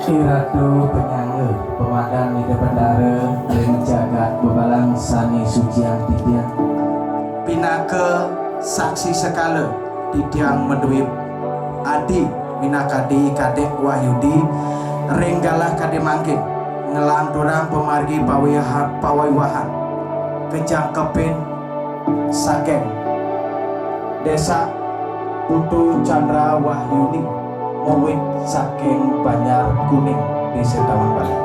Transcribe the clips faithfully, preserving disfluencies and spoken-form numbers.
Iratu penyangga, pemandan Ida Betara ring jagat Bebalang sane suciang titiang. Pinaka saksi sekala titiang madué adi minakadi Kadék Wahyudi ring galah kadi mangkin nglanturang pamargi pawiha-, pawiwahan kajangkepin saking Désa Putu Chandra Wahyuni, mawit saking Banjar Kuning, Désa Taman Bali.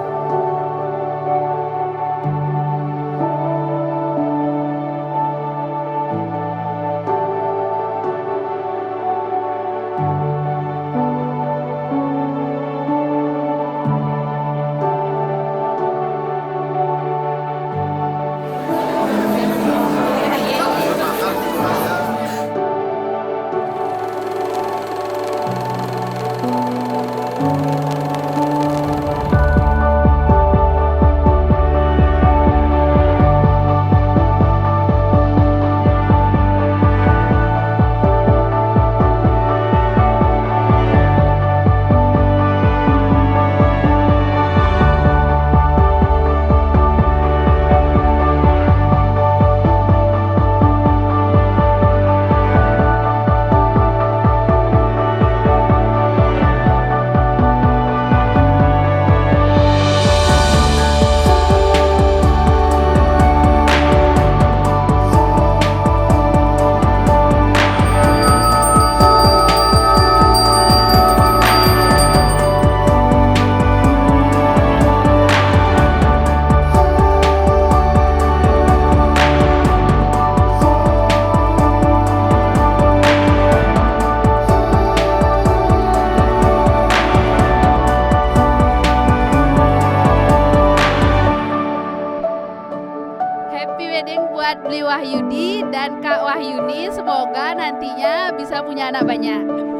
Happy wedding buat Beli Wahyudi dan Kak Wahyuni. Semoga nantinya bisa punya anak banyak.